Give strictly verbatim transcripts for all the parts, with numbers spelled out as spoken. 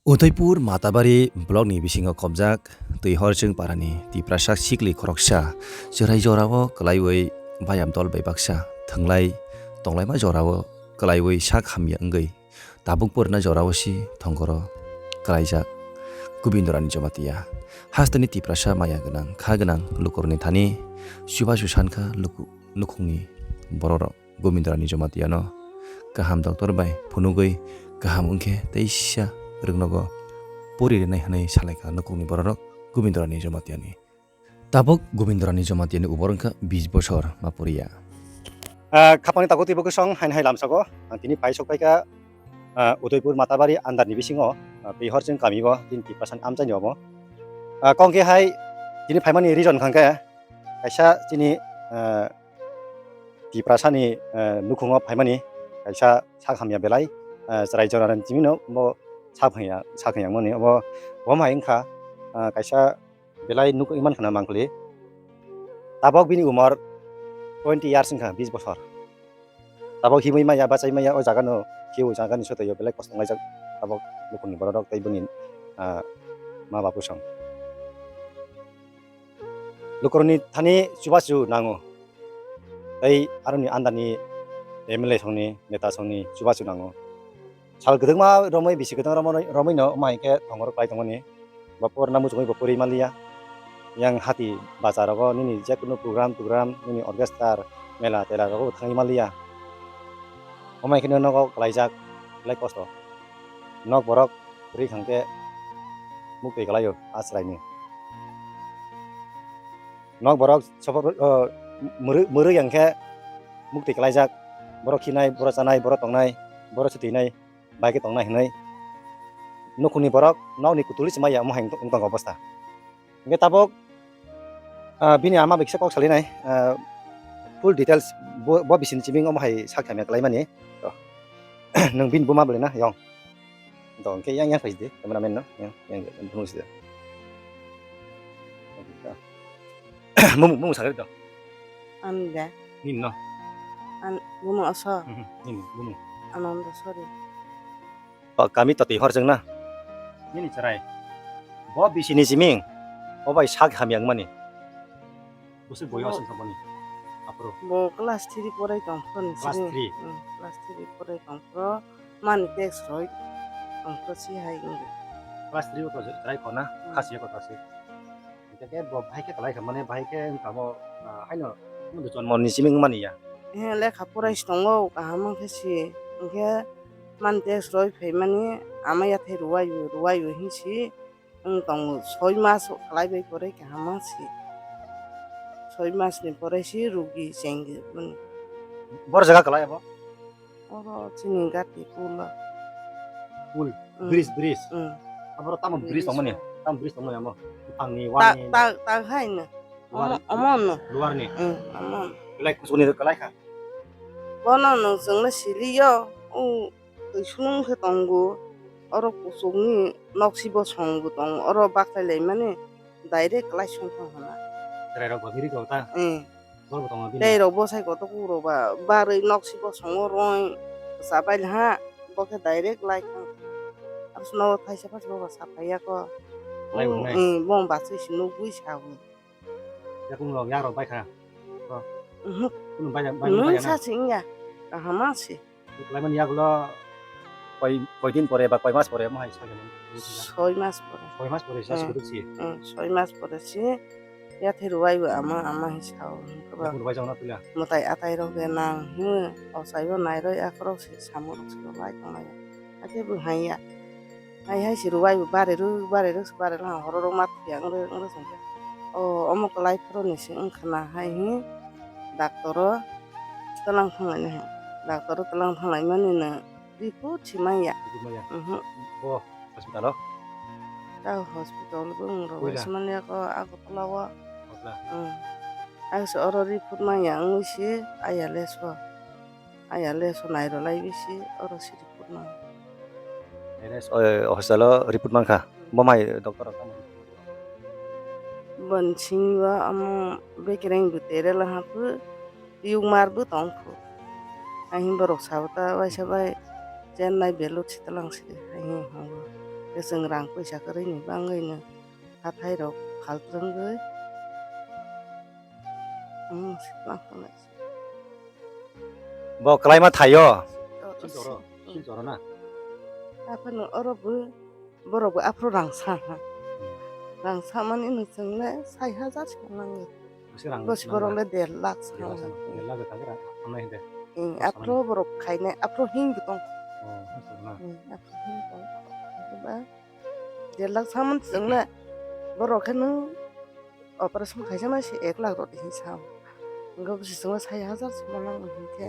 Udaipur Matabari blockni bisingo khobjak Twihorchwng parani Tiprasa sikli khoroksa chwrai jorao kwlaiwi bayam dol bai baksa thwnglai tonglaima jorao kwlaiwi sak hamya wngwi tabuk purna jorao si thongoro kwlaijak Gobindorani Jamatia. Hasteni Tiprasa maya gwnang kha gwnang lukurokni thani chubachu sankha luku-, nukhungni bororok. Gobindorani Jamatiano kaham doctor bai phunugwi kaham wngkhe teisa rwngnogo pori rwnai hwnwi salaikha nukhungni bororok Gobindorani Jamatiani. Tabuk Gobindorani Jamatiani umor wngkha bis bosor ma poriya. Ah, khapangni tabuk twibo khe song haino hai lamsago, ah, tini phai sok phaikha, ah, Udaipur Matabari andarni bisingo, ah, Twihorchwng kamio tini Tiprasani amchaini omo. Ah, kongkhe hai tini phaimani reason hwnkhe kaisa chini, ah, Tiprasani, eh, nukhungo phaimani kaisa sak hamya belai, eh, chwrai jorani chimino bo sak hamya, sak hamya wngmani obo, obo hai wngkha, eh, kaisa belai nuk iman khna mangkli. Tabok bini umor twenty years wngkha, bis bosor. Tabok himwi maya, bachai maya, o jagano, khe o jagani sotoyo belai kosto wnglaijak tabok nukhungni bororok tei bini, ah, ma babu song. Lukurokni thani chubachu nango. Tei aroni andani M L A songni, neta songni chubachu nango. Sal kwdwkma romwi, bisi kwdwng romwi, romwino wngma hinkhe thongor klai tongmani. Bo porna muchungwi bo pori manliya. Yang hati bacharogo nini jekunu program togram, nini orchestra, mela tela rogo thangwi manliya. Wngma hinkhe nogo klaijak, belai kosto. Nok borok kwrwi hwnkhe muktwi kwlaio a chwraini. Nok borok sobo, o, mwrwi, mwrwi hwnkhe muktwi kwlaijak, borok khinai, borok chanai, borok tongnai, borok swtwinai, bai khe tongnai hwnwi nukhungni borok nokni kutulwi se maya omo hai wng tong-, wng tong obostha. Hwnkhe tabok, ah, bini ama bai kisa kok salinai, ah, full details bo, bo bisini simi omo hai sak hamya kwlaimani. To, nwng bini buma bwlwi na yong. To, hwnkhe yang, yang phai sidi, cameraman no, yang, yang, yang phunuk sidi. Bumung, bumung sakhe to. Ani de. Nini no? An, bumung aso. Mhm, nini, bumung. Ananda, sorry. O, kami to Twihorchwng na? Nini chwrai. Bo bisini siming. O bai sak hamya wngmani. Bwswk boyos wngkha boni? Aphuru. Bo class three porai tong phuru ni simi. Class three? Hmm, class three porai tong phuru. Mani text roi tong phuru si hai wngdi. Class three o to je-, chwrai kona, hmm, khasi ko tasi. Hingke bo bahai khe kalai kha, mane bahai khe wngkha bo, ah, haino mudu chonmo ni simi wngmani ya. He lekha porai si tongo, kaham wngkhe si. Hingke mani text roi phaimani ama yathai ruwai o, ruwai o hinsi. Wng tongo, soi mas khlai bai pore kaham si. Soi mas ni pore si rugi chengdi mani. Bor jaga khlai abo? Oro chini gati pulo. Pul, mm, bridge, bridge. Mm. Aboro tamo bridge tongmani? Tamo bridge tongmani amo? Bupangni, ta-, wani? Ta-, ta hai no. Luar. Omo, omo no. Luar ni? Mm, omo no. Belai kusuni khlai kha? Bono no chwngno siliyo. O Twi sunung khe tongo, oro kuchukni noksi bosong bo tongo, oro baklai laimani direct klai song thang hana. Chwrairok bo biri rok ta? Eh. Borok bo tongo bini? Tei rok bwsai kotor kuk rok ba barwi noksi bosongo roi kwcha bai ha, bo khe direct lai thang. Aro snogo thaisa pha snogo sa phaiya ko. Lai bo nai? Eh, bong bachwi se nugwi sawi. Yakung rok, yak rok bai kha? Bro. Mhm. Kunu bai, bai, bai, bai sa na? Sing ya. Kaham ma si. Laimani yagulo koi, koi din pore ba koi mas pore mo hai sa gani? Soi mas pore. Soi mas pore sa. Hmm. Suduk si. Hmm, soi mas pore si. Yathai ruwai bo ama, ama hai sao. Yakung rok bai jao na pila? Mutai atai rok de nang. Hmm. Osai bo nai roi akhorok si samung rok si lai tong lai. Ake bo hai ya. Hai hai se rwbai bo bare rw, bare rw, bare rw, horo rw ma thia wng rw, wng rw song khe. O, omo kwlai phuru ni se wng khna hai hi doctor o twlang thang lai nai hai. Doctor o twlang thang lai mani no report si man ya. Report man ya? Mhm. Bo hospital o? Ta hospital bo wng rw. Puila? Waisa man ya ko Agartala o. Agartala. Hmm. Ang se oro report man ya wngwi se aya leso. Aya leso nai rw lai bisi oro se report man. Ere, o, hospital o report mankha. Bo mai doctor rok tamo? Boni simi bo amo bekereng bo tere laha phu, tumor bo tong phu. Ahin borok sabo ta waisa bai Chennai Belur si talang si ahin hongo. Chwng rang puisa kwrwini bangwino hathai rok phaltrwngwi, hmm, ma phunai. Bo kwlaima thaio. O, Silchoro, o, Silchoro na? Aphano oro bo, borok bo aphuru rang sa ha. Rang samani no chwng le sai hajar se nango. Bwswk rang Bwswk nango? Borok le der lakh sa Der lakh nango. Sa nango. Der lakh de tangkhe rang samnai hinde. Hmm, Rang aphuru samani. Borok khainai, aphuru hing bo tong. Oh, hing tong na? Hmm, aphuru hing tong. Ba, der lakh samani chwng le borok khe nung operation khaisa ma se ek lakh rw di hinwi sa. Hwnkhe bwswk chwngno sai hajar se ma nang hinkhe.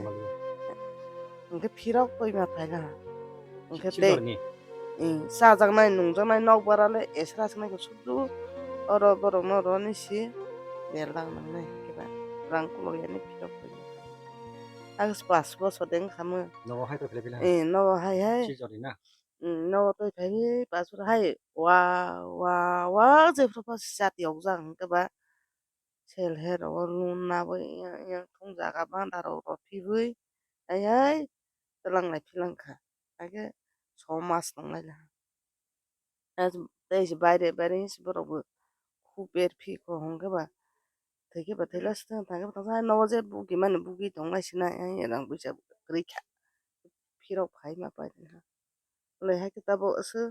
Hwnkhe phirok twi ma phaikha. Hwnkhe tei, Silchorni? Ih, chajaknai nungjaknai nok bara le esra se nai khe sudu oro borokno roni si der lakh nangnai hwnkhe ba rang kuluk yani phirok twi ma phaikha. Agus pas bosor de wngkha mo. Nogo hai to philai philai. Ih, nogo hai hai. Silchorni na? Umm, nogo twi phaiwi pasur hai wa, wa, wa, jephru pha chati yokjak hwnkhe ba sel he rogo lun nabwi yang, yang thung jaga banda rok rw phibwi hai hai twlang lai philang kha. Hakhe somas tong lai ha. Tei se baire, baire se borok bo khu ber phi kho hwnkhe ba thwi khe ba thwi la se thang, thang khe ba thang, nogo je bugi mani bugi tong lai se nai, rang puisa kwrwi kha. Phirok phai ma pai tong kha. Belai hai khe tabuk se,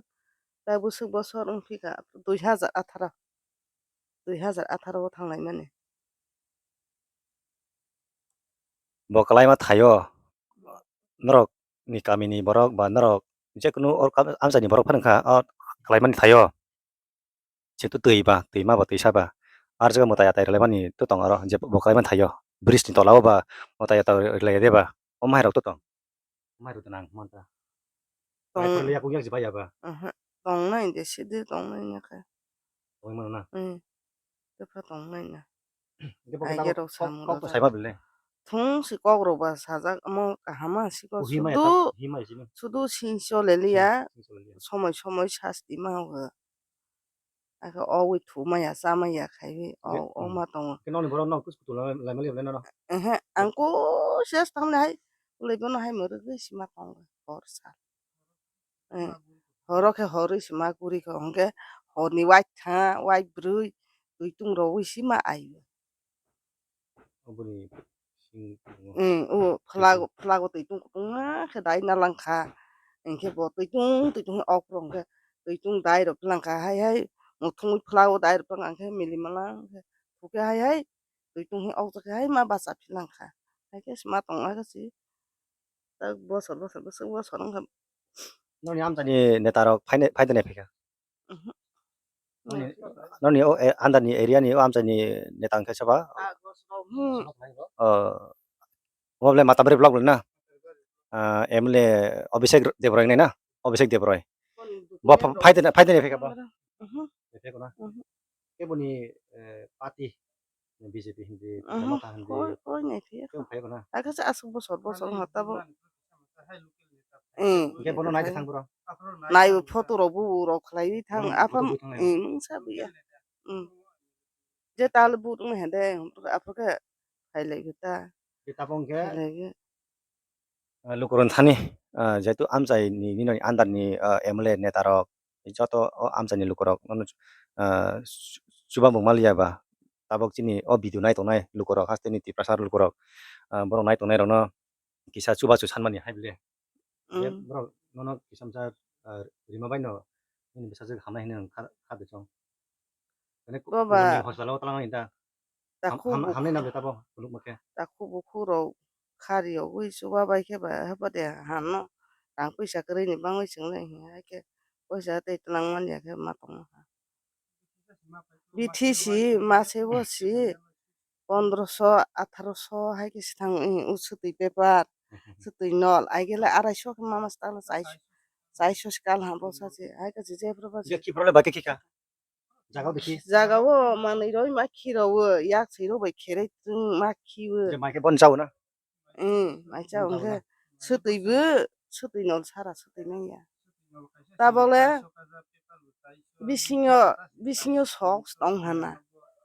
tabuk se bosor wng phi kha dui hajar atharo, dui hajar atharo o thang lai mani. Bo kwlaima thaio, norok ni kami ni borok ba norok je kunu or kam-, amchai ni borok phano wngkha, o kwlai mani thaio. Chwng twi ba, twima ba, twisa ba. Ar jaga mwtai atai rwlaimani to tong aro, je bo kwlai mani thaio. Bridge ni tola o ba mwtai atai rwlai de ba. O mai rok to tong. Mai rok to nang manta. Tong. Mai rok yakung yak jibai ya ba. Aha. Tong nai de sidi tong nai ya khe. Tong mano na. Hmm. Tepha tong nai na. Hwnkhe bo Ai, khe khe rok kok, samung kok rok bo jak. Saiba bile. Thung si kok rok ba sajak, omo kaham ma si kok Uhi mai sudu, ta, uhi mai sini. Sudu sing chole liya. Hmm, sing chole liya. Somoi somoi sasti ma ho. Akhe owi thumaya chamaya khaiwi o, hmm, o ma tongo. Khe nokni borok nok kus kutung lai, lai mali lai nono. Ehe, ang kuses tangni hai, ulai bono hai mwrwgwi sima tongo hor sal. Eh, horo khe horwi sima guri kho, hwnkhe horni waithang, waibrwi, twitung rogwi sima aio. Oboni sing tongo. Mm, o phalago, phalago twitung kutung ma khe dai na langkha. Hinkhe bo twitung, twitung ok rok hwnkhe twitung dai rok langkha hai hai. Muthungwi phalago dai rok hwnkhe mili malang khe. Thukhe hai hai twitung hi ok jakhe hai ma bacha phi langkha. Hai khe sima tong ma khe si. Tak bosor, bosor, bosor, bosor wngkha. Noni amchani neta rok phainai, phaidonai phaikha? Mhm. Noni, noni o, e, under ni area ni o amchani neta wngkha saba? Agos rok, hmm. O, obo le Matabari block na? Ah, M L A Abhishek Debroy nai na? Abhishek Debroy. Bo pha-, phaidonai, phaidonai phaikha bo? Mhm. Phaikha na? Mhm. Keboni, eh, party? B J P hindi, Aha, Mamata hindi. Koi, koi nai phiya. Khe phai rwna? Hakhe se aswk bosor, bosor wngkha tabuk. Eh. Hwnkhe bono nai de thang bro. Naiwi photo rok bu rok khlaiwi thang. Bono apham, photo bu thang nai. Eh, mungsa buya. Hmm. Je tal bu tong hende, aphuru khe khailaiwi ta. Je tabuk hwnkhe khailaiwi. Ah, lukurok thani, ah, jehetu amchai ni, nini under ni, ah, M L A neta rok, joto o amchai ni lukurok nono, ah, chu-, chubamung maliya ba, tabok chini o video nai tongnai lukurok, haste ni Tiprasa lukurok, ah, borok nai tongnai rokno kisa chubachu sanmani hai bile. Je Mm. Borok nono kisa msa, ah, rima bai no nini bwsajwk hamnai hinwi kha, kha de chong. Boba. Hospital o twlang ta. Takhuk ham-, ham-, bukhuk. Hamnai na beta bo, kuluk ma khe. Takhuk bukhuk rok khari rogwi chuba bai khe ba, haba de hano. Rang puisa kwrwi ni bangwi chwng le hiya khe. Puisa tei twlang man ya khe ma tong kha. Bithi si, ma se bo si. Pondroso, atharoso hai khe si thang, eh, o swtwi paper, swtwi nol. Ai khe le araiso khe ma mas tang le chaiso, chaiso si kal ha bo sa se. Hai khe si je phuru ba si. Je ki problem ba khe ki kha? Jaga o dekhi. Jaga o manwi roi ma khiro o, yak swi rok bai kheroi twng ma khi o. Je mai khe bon jao na? Hmm, mai jao hwnkhe. Swtwi bo, swtwi nol sara swtwi nang ya. Tabok le bisingo, bisingo sok tong hana.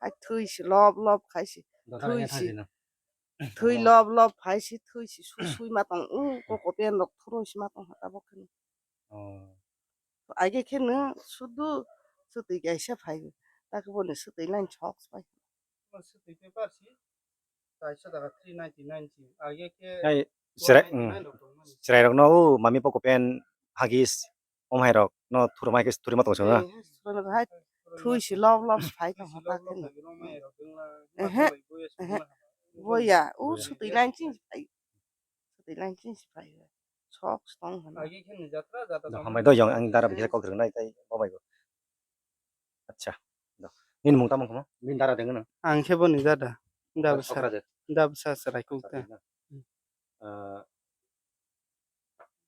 Hai thwi si lop lop khai si. Thwi si. Thwi lop lop phai si, thwi si sui sui ma tong. U koko pen rok thuroi si ma tong ha tabok khe. Oh. Age khe no sudu swtwi kaisa phai. Takhe boni swtwi line sok pai. Swtwi paper si kaisa daga three ninety nine si. Age khe Hai, chwrai, mm, chwrai rok no o mami poko pen hagis om hai rok no thurma khe thurma tong song na. Hai thui si lob lob phai tong ha ta khe no. Ehe, ehe. Boya, u swtwi line ching phai. Swtwi line ching si phai. Sok stong hana. Agi khe ni jatra, jatra. Hambai do yong ang dara bikhe kok rwnai tai bo bai go. Acha. Do. Nini mung tamo kamo? Nini dara dengno. Ang khe boni dada. Dabsa. Dabsa chwrai kuk ta. Ah,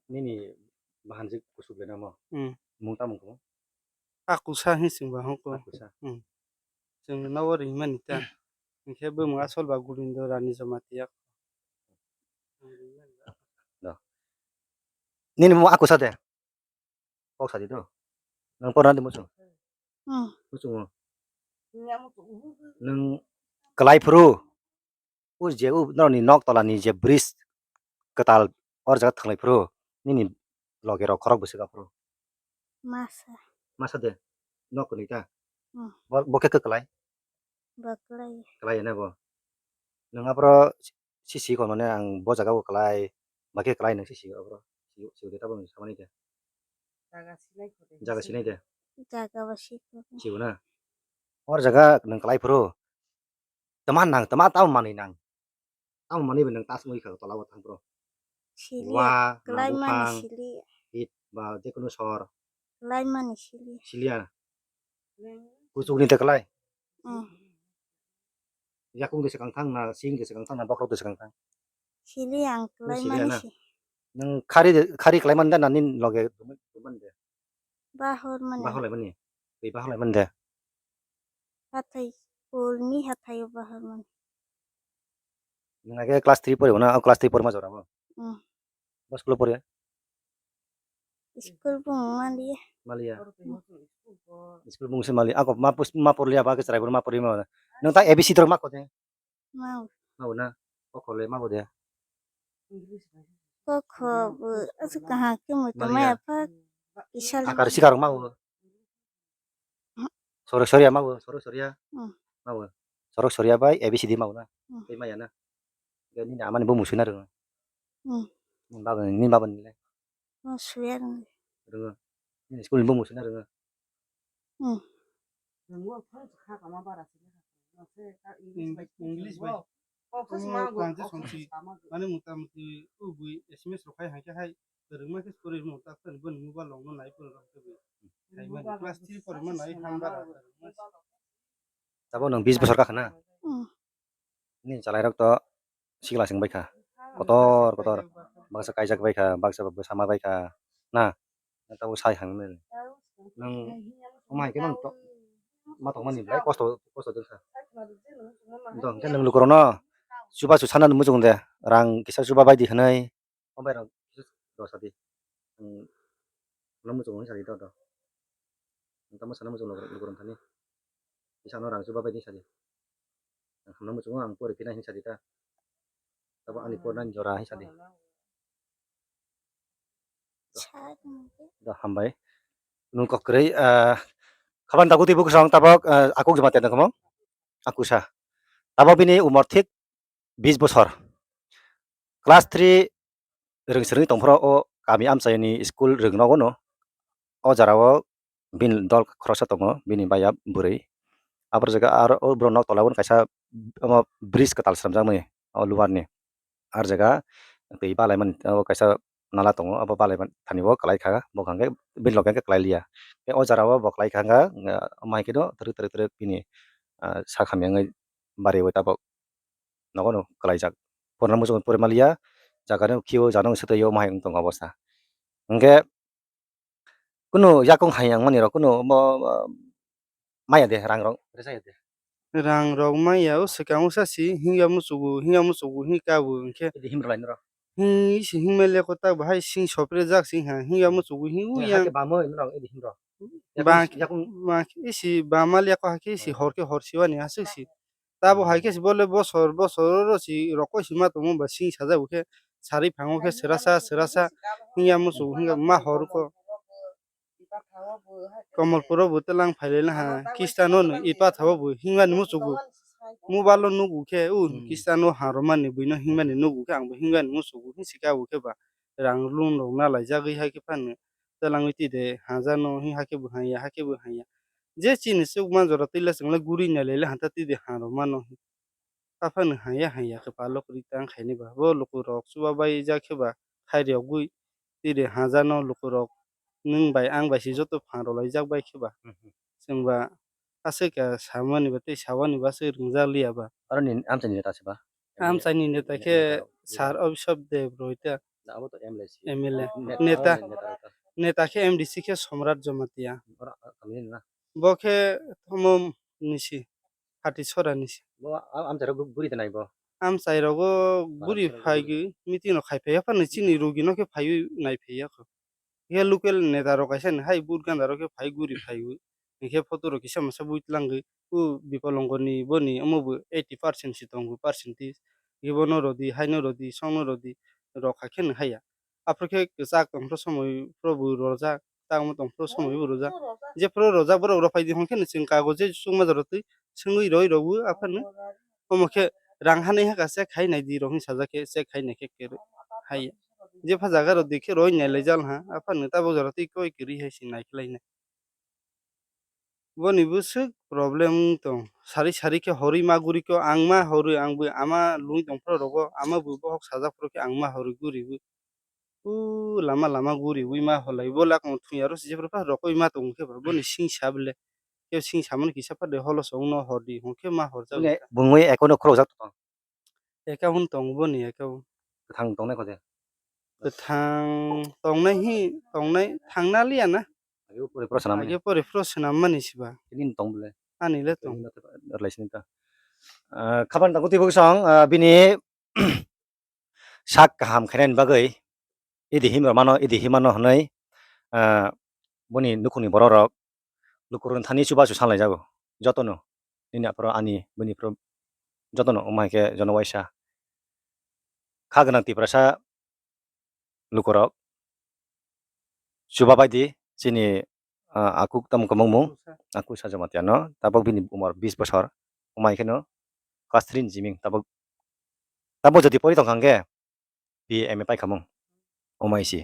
nini bahanjik kusuk le namo? Hmm. Mung tamo kamo? Akusa hin sing ba hoko. Akusa. Hmm. Chwng nogo ringmani ta. Hinkhe bumung asol ba Gulindo Rani Jamatia. Do. Nini mo akusa de. Kok sadi do. Nang porna de muchung. Hmm. Muchung. Nang kalai phuru. U je u norokni nok tolani je bridge kwtal or jaga thanglai phuru nini loge rok khorok bwswk aphuru. Masa. Masa de nok kwrwi ta. Hmm. Bo bo khe kwklai. Bo kwlai. Kwlai na bo. Nwng aphuru sisi ko mane ang bo jaga o kwlai. Ba khe kwlai nwng sisi aphuru. Sisi de tabuk samani de. Jaga sinai de. Jaga ba siko. Sibo na. Or jaga nwng kwlai phuru. Tama nang, tama tamo manwi nang. Tamo manwi bai nang tas wngwi kha tola o thang phuru. Sili. Wa, kwlai mani buphang, sili. Hit ba jekunu sor. Kwlai mani sili. Siliya. Kuchuk ni ta kwlai. Hmm. Yakung de swkang thang na, sing de swkang thang na, bokrok de swkang thang. Sili ang kwlai mani si. Nang khari de, khari kwlai man da na nin loge duman de. Bahor mani. Bahor lai mani. Tei bahor lai mani de. Hathai, school ni hathai o bahor mani. Nang age class three pori na, class three pori ma jora bo. Hmm. Bo school pori. School bung maliya. Maliya. School bung se maliya. Ako ma pus-, ma porliya ba ke chwrai ma porliya ma. Nang ta A B C dorok ma ko de. Mau. Mau na. Ko khole ma bo de. Ko kho bo asu kaha ke mo to maya pa. Isal. Akar sikar ma bo. Sorok soriya ma bo, sorok soriya. Hmm. Ma bo. Sorok soriya bai A B C D ma bo na. Hmm. Tei maya na. Ga ni ama ni bo musui na rung. Hmm. Ni baba ni, ni baba ni le. Musui ya rung. Rung. Ni school ni bo musui na rung. Hmm. English bai. Translation si, mane mota moti ubui S M S rok hai hai khe hai kwrwngma khe kwrwi mo ta kwrwi boni mobile rok no nai phuru rok tei bui. Hai mani class three pori ma nai ham bara. Tabuk nwng bis bosor kakha na? Hmm. Nini chalairok to sikla se wngbaikha. Kotor, kotor. Baksa kaijak baikha, baksa bwsa ma baikha. Na? Tabuk sai hang nini. Nwng omo hai khe nwng to-, ma tongmani belai kosto, kosto dwngkha. Dong, hwnkhe nwng lukurokno chubachu sana muchung de. Rang kisa chuba baidi hwnwi. O bai rok kisa dosa di. Ang no muchungo hinsa di to. Ang tamo sana muchungo lukurok thani. Kisa no rang chuba bai di hinsa di. Ang hamna muchungo ang pori phina hinsa di ta. Tabo ani porna ni jora hinsa di. Do hambai. Nung kok kwrwi, ah, khaban dagu twi bukusong tabok, ah, akuk joma tenda kamo. Akusa. Tabok bini umor thik bis bosor. Class three rwng swrwngwi tongphuru o kami amchaini school rwng nogo no. O jora o bini dol khoroksa tongo, bini baya bwrwi. Aboni jaga aro o borok nok tola o kaisa omo bridge kwtal swnamjakmani o luar ni. Ar jaga twi balaimani o kaisa nala tongo, abo balai thani o kwlai kha, bo hwnkhe bini loge hwnkhe kwlai liya. Tei o jora o bo kwlai kha wngkha, omo hai khe no twrwk twrwk twrwk bini, ah, sak hamya wngwi bari o tabok. Nogo no kwlaijak. Porna muchung pori maliya, jaga no khio, jana no swtwi o, omo hai wng tong obosta. Hwnkhe kunu yakung hai yang mani rok kunu mo, mo, maya de rang rok, resa ya de. Rang rok maya o swkang usa si, hingya muchugo, hingya muchugo, hingka bo hwnkhe. Idi himrwlai noro. Hing si hingmai leko tak bahai sing sopre jak sing ha, hingya muchugo, hing u yang. Hake bamo himrok, idi himrok. Ba, yakung, ba, isi ba maliya ko hake isi hor khe hor siwani aswk si. Tabo hai khe si bole bosor, bosor oro si rokoi si ma tongo ba sing sajak bo khe sari phango khe srasa, srasa hingya muchung hingya ma hor ko. Komolpuro bo telang phailai laha, Khristiano no i pathao bo himani muchugo. Mobile o nugo khe, u Hmm. Khristiano haromani buino himani nugo khe, ang bo himani muchugo, hinsika bo khe ba rang lun rok na laijagwi hai khe phano telangwi tide hajano, hi hakhe bo hanya, hakhe bo hanya. Je chini chukma jora twila chwngla guri nailaila hanta tide haromano. Aphano haya haya khe palok ri tang khaini ba. Bo lukurok chubabaijak khe ba khairiyogwi tide hajano lukurok nwng bai ang bai se joto phan rwlaijak bai khe ba. Mhm. Chwng ba aswk ka samani ba tei sawani ba aswk rwngjak liya ba. Aro ni amchaini neta se ba? Amchaini neta khe Neta rok, sir Abhisek Deb Royta. Na, abo to M L A se. M L A. Neta, Neta. Neta rok ta. Neta khe M D C khe Somrat Jamatia. Oro, a, kami ni na? Bo khe thomo nisi. Hati sora ni se. Bo am-, amchairok bu-, buri tanai bo. Amchai rogo Bahan buri sora phai buri. Gwi meeting rok khai phai ya phano chini rugi no khe phaiwi nai phai ya kho. Khe local neta rok kaisa ni hai but ganda rok khe phai guri phai wi. Hingkhe photo rok kisa masa bui tlang gwi. U Bipolongo ni boni omo bo eighty percent si tongo percentage. Ibo no rodi, hai no rodi, song no rodi, rok kha khe no haya. Aphuru khe kwchak tong phuru somoi phuru bo rojak, tamo tong phuru somoi bo rojak. Jephuru rojak borok rw phai di hwn khe no chwng kago je chukma jora twi swngwi roi rw o aphano. Omo khe rang hanai hakha check khai nai di rok hwn sajak khe check khai nai khe kwrwi hai. Jepha jaga rw di khe roi nai lai jal ha aphano tabuk jora twi koi kwrwi hai se nai khlai nai. Boni bwswk problem wng tong. Sari sari khe horwi ma guri khe ang ma horwi, ang bo ama lungwi tong phuru rogo, ama bo bohok sajak phuru khe ang ma horwi guri bo. U lama lama guri wi ma holai bo lakong thung aro se jephru pa rokoi ma tong khe ba boni sing sa bele. Khe sing samani kisa pa de holo song no hor di hon khe ma hor jagwi. Bungwi account no khorok jak tong. Account tong boni account. Kwthang tongnai kho je? Kwthang tongnai hi, tongnai thangna liya na. Age pore pro swnam mani. Age pore pro swnam mani siba. Tini tong bole. Ani le tong. Tini no te relation ta. Ah, khaban ta kuti buk song, ah, bini sak kaham khainani bagwi idi himrok mano, idi himano hwnwi, ah, boni nukhungni borok rok lukurokni thani chubachu sanlaijago. Jotono nini aphuru ani, bini aphuru jotono wngma hai khe jono waisa kha gwnang Tiprasa lukurok chubabaidi chini, ah, akuk tamo kwmwngmung, Akusa. Akusa Jamatia no tabuk bini umor bis bosor wngma hai kheno class three ni jiming tabuk, tabuk jodi pori tongkha hwnkhe B A M A paikhamung. Omaisi.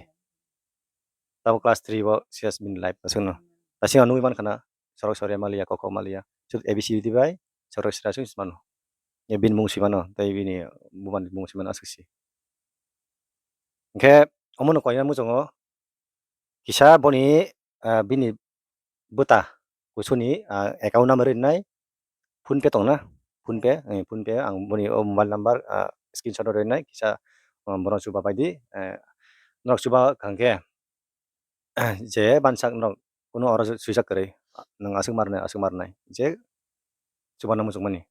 Tabo class three bo siya bini life aswkno. Tasing ang nugwi mankha na sorok sori maliya, koko maliya. Sut A B C D bai sorok sira sung mano. Ya bini mung si mano, tei bini bumani mung si mano aswk si. Hwnkhe omono koina muchungo kisa boni, ah, bini bwta kusuni, ah, account number rinai, PhonePe tongna, PhonePe, eh, PhonePe ang boni o mobile number, ah, screenshot o rinai kisa, ah, bono chuba baidi, eh, norok chuba kha hwnkhe, je bansak norok kunu oro suijak kwrwi, nwng aswk ma rwnai, aswk ma rwnai, je chubana muchungmani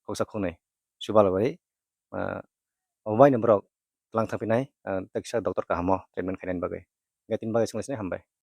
khoksa khoknwi chuba laiwi, ah, obo baino borok twlang thangphinai, ah, tei kisa doctor kahamo treatment khainani bagwi. Hwnkhe tini bagwi swnglaisini hambai.